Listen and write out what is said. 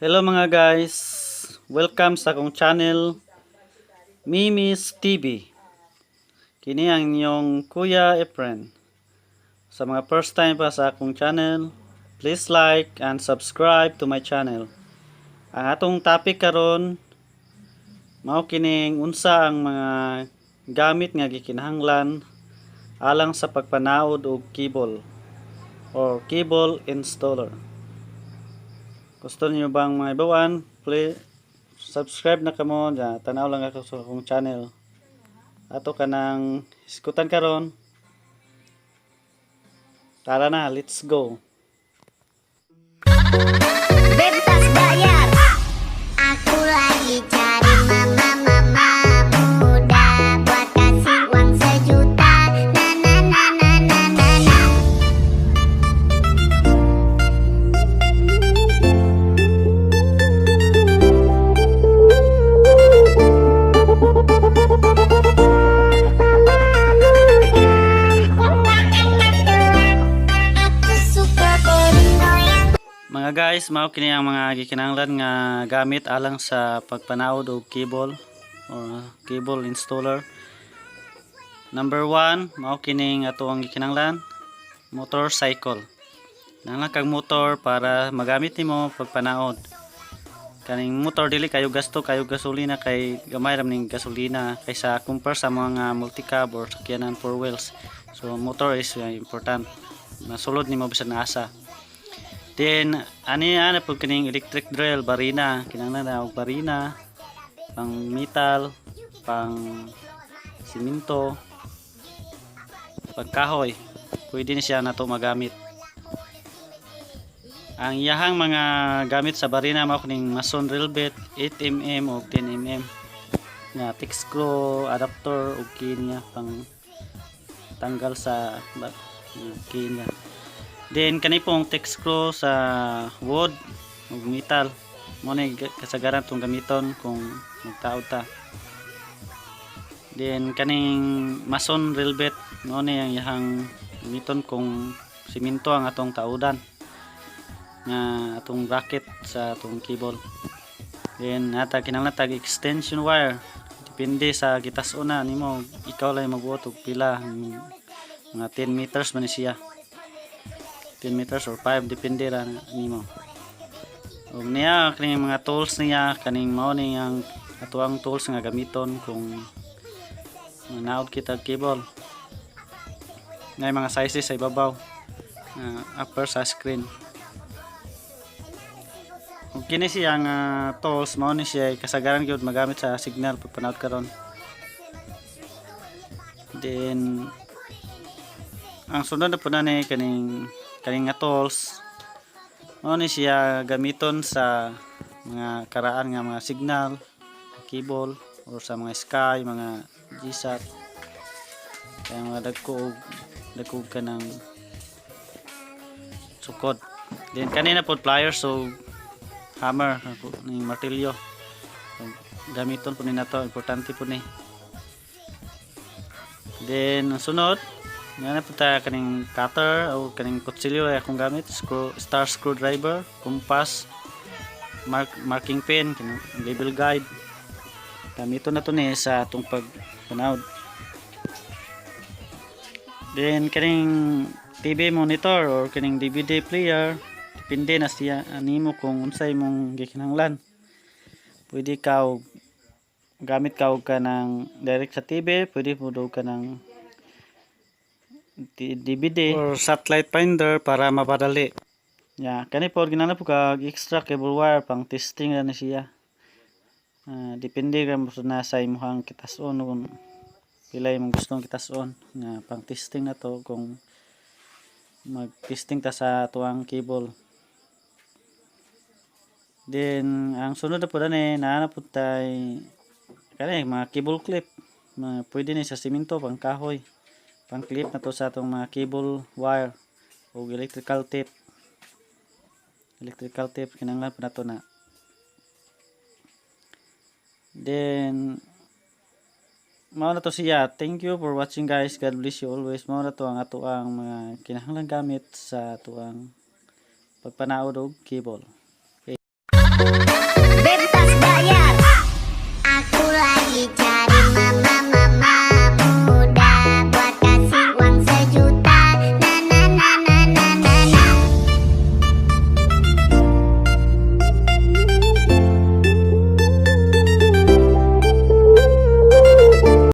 Hello mga guys, welcome sa akong channel, Mimi's TV. Kini ang inyong Kuya Efren. Sa mga first time pa sa akong channel, please like and subscribe to my channel. Ang atong topic karon mao kining unsa ang mga gamit nga gikinahanglan alang sa pagpanaod og cable or cable installer. Gusto niyo bang mahibaw-an? Please subscribe na kamo dya. Tanaw lang ako sa akong channel. Ato kanang hisgutan karon. Tara na, let's go. Bebas bayar. Aku lagi cari mama mama muda buat kasih uang 1 juta. Na na na na na na na. Aku suka goyang. Mga guys, mao kini ang mga gikinahanglan nga gamit alang sa pagpanaod og cable or cable installer. Number 1, mao kining ato ang gikinahanglan, motorcycle. Kinahanglan kag motor para magamit nimo pagpanaod. Kaning motor dili kayo gasto kayo gasolina kay gamay ra ning gasolina kaysa compare sa mga multicab or sakyanan four wheels. So motor is important. Masulod nimo bisan asa. Then ani ana pud kining electric drill, barina, kinahanglan na og barina pang metal, pang simento, pagkahoy. Pwede ni siya nato magamit. Ang iyahang mga gamit sa barina mao kining mason drill bit 8 mm o 10 mm nga Tek screw adapter ug key niya pang tanggal sa key niya. Then kani pong Tek screw sa wood ug metal mo ni kasagaran tong gamiton kung magtaod ta. Then kaning mason drill bit mo ni ang iyahang gamiton kung simento ang atong taudan nga atong bracket sa atong cable. Then nata kinahanglan tag extension wire, depende sa gitas-on na nimo, ikaw lang magbuot og pila, mga 10 meters man ni siya, 10 meters or 5, depende ra nimo. Ug niya kaning mga tools niya, kaning mao ni ang atoang tools nga gamiton kung manaod kita og cable nga mga sizes sa ibabaw, upper sa screen. Ug kini siya nga tools mao ni siya kasagaran gyud magamit sa signal pag panaod karon. Then ang sunod na po na ni kaning nga tools mao ni siya gamiton sa mga karaan nga mga signal cable or sa mga Sky, mga GSAT, kaya mga dagko og dagko ka ng sukod. Then kanina po pliers, so hammer ning martilyo. So, gamiton po ni nato, importante po ni. Then ang sunod nga na po ta kaning cutter o kaning kutsilyo ay akong gamit, screw, star screwdriver, compass, marking pen, kining level guide. Gamiton na to ni sa atong pagpanaod. Then kaning TV monitor or kaning DVD player, depende na siya animo kung unsay imong gikinahanglan. Pwede ka og gamit ka og kanang direct sa TV, pwede mo daw ka ng DVD or satellite finder para mapadali. Ya, kani po ginana po kag extra cable wire pang testing na ni siya. Depende ra mo na sa imong kitas-on kung pila imong gustong kitas-on nga pang testing na to kung mag-testing ta sa tuang cable. Then ang sunod na po dani naa na pud tay kani mga cable clip. Mga pwede ni sa simento, pang kahoy. Pang clip na to sa atong mga cable wire o electrical tape. Electrical tape kinahanglan pa nato na. Then mao na to siya. Thank you for watching, guys. God bless you always. Mao na to ang ato ang mga kinahanglan gamit sa atoang pagpanaod og cable.